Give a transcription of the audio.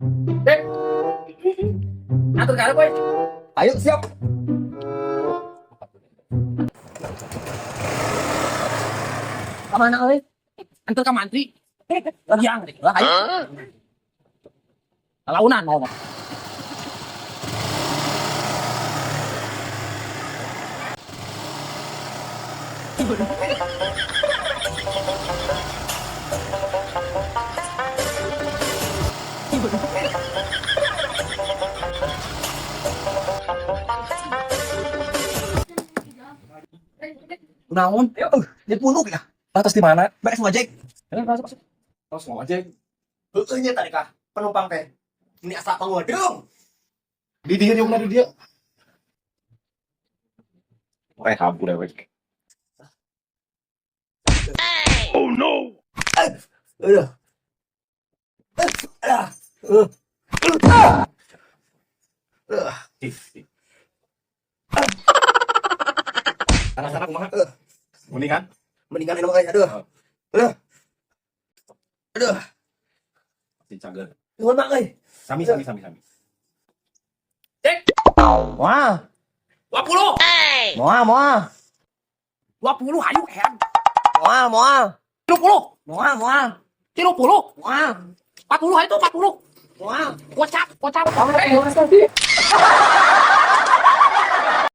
Dek. Anter ka boy. Ayo, siap. Kemana euy? Anter ka mantri. Yang dek. Lah ayo. Launan mau. Naon? Di punuk ya. Atas di mana? Beres ngojek. Eh, masuk, masuk. Terus ngojek. Heueuh nya tadi kah penumpang teh. Ini asa pangodong. Di dia di di dia. Rehab dewek. Aduh. Aduh. Ih, ih. Sana-sana kumaha? Mendingan Mendingan ini mah aduh. Aduh. Aduh. si cager. Nuhun mak euy. Sami sami sami sami. Dek, Wah, 20. moal moal. 20 hayu heran. Moal moal. 30. Moal moal. 30. Moal. 40 hayu tuh 40. Moal. Kocak, kocak. Eh.